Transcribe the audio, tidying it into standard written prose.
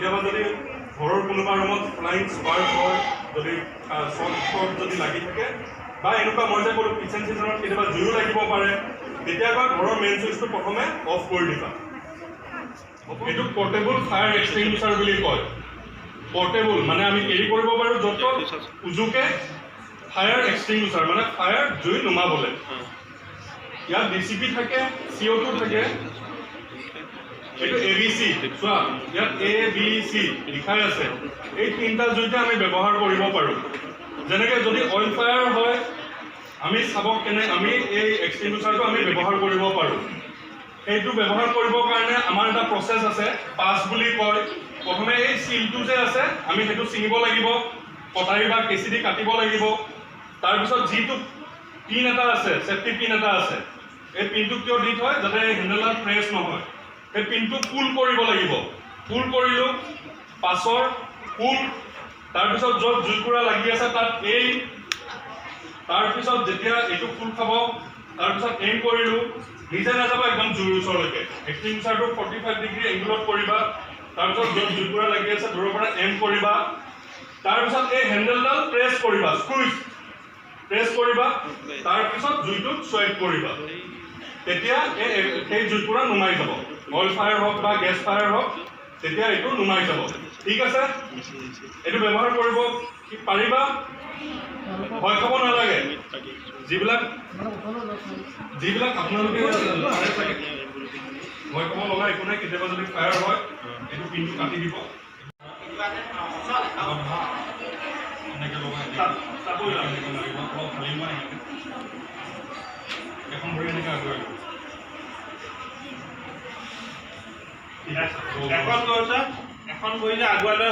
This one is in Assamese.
কেতিয়াবা যদি ঘৰৰ কোনোবা ৰুমত ফ্লাইং স্পাৰ্ক হয়, যদি শ্বৰ্ট শ্বৰ্ট যদি লাগি থাকে বা এনেকুৱা মই যে ক'লোঁ কিচেন চিচেনত কেতিয়াবা জুইও লাগিব পাৰে, তেতিয়া কয় ঘৰৰ মেইন চুইচটো প্ৰথমে অফ কৰি দিবা। এইটো পৰ্টেবল ফায়াৰ এক্সটিংগুইচাৰ বুলি কয়। পৰ্টেবল মানে আমি কেৰি কৰিব পাৰোঁ য'ত ত'ত উজুকে। ফায়াৰ এক্সটিংগুইচাৰ মানে ফায়াৰ, জুই নুমাবলৈ। ইয়াত DCP থাকে, CO2 থাকে। এইটো এ বি চি, চোৱা, ইয়াত এ বি চি লিখাই আছে। এই তিনিটা জুইতে আমি ব্যৱহাৰ কৰিব পাৰোঁ। যেনেকৈ যদি অইল ফায়াৰ হয়, আমি চাব কেনে আমি এই এক্সটিংগুইচাৰটো আমি ব্যৱহাৰ কৰিব পাৰোঁ। সেইটো ব্যৱহাৰ কৰিবৰ কাৰণে আমাৰ এটা প্ৰচেছ আছে, পাছ বুলি কয়। প্ৰথমে এই চিলটো যে আছে, আমি সেইটো ছিঙিব লাগিব, কটাৰী বা কেঁচি দি কাটিব লাগিব। তাৰপিছত যিটো পিন এটা আছে, ছেফটি পিন এটা আছে, এই পিনটো কিয় দি থয়? যাতে হেণ্ডেলডাল প্ৰেছ নহয়। সেই পিনটো পুল কৰিব লাগিব। পুল কৰিলোঁ, পাছৰ পুল। তাৰপিছত য'ত জুইকুৰা লাগি আছে তাত এই, তাৰপিছত যেতিয়া এইটো খোল খাব, তাৰপিছত এইম কৰিলোঁ। নিজে নাযাবা একদম জুইৰ ওচৰলৈকে। এক্সটিংগুইচাৰটো 45 ডিগ্ৰী এংগুলত কৰিবা। তাৰপিছত য'ত জুইকুৰা লাগি আছে দূৰৰ পৰা এম কৰিবা। তাৰপিছত এই হেণ্ডেলডাল প্ৰেছ কৰিবা, স্কুইজ প্ৰেছ কৰিবা। তাৰপিছত জুইটোত চুৱাইপ কৰিবা। তেতিয়া এই সেই জুইকুৰা নুমাই যাব। অইল ফায়াৰ হওক বা গেছ ফায়াৰ হওক, তেতিয়া এইটো নুমাই যাব। ঠিক আছে? এইটো ব্যৱহাৰ কৰিব পাৰিবা, ভয় খাব নালাগে। যিবিলাক যিবিলাক আপোনালোকে পাৰে চাগে, ভয় খাব লগা একো নাই। কেতিয়াবা যদি ফায়াৰ হয়, এইটো পিনটো কাটি দিব। এনেকৈ লগাই এনেকৈ লাগিব, অলপ ঢালি লোৱা। এনেকৈ এখন ভৰি এনেকৈ আগুৱাই ল'ব। ঠিক আছে। এখন গৈছে, এখন ভৰি যে আগুৱাই লৈ।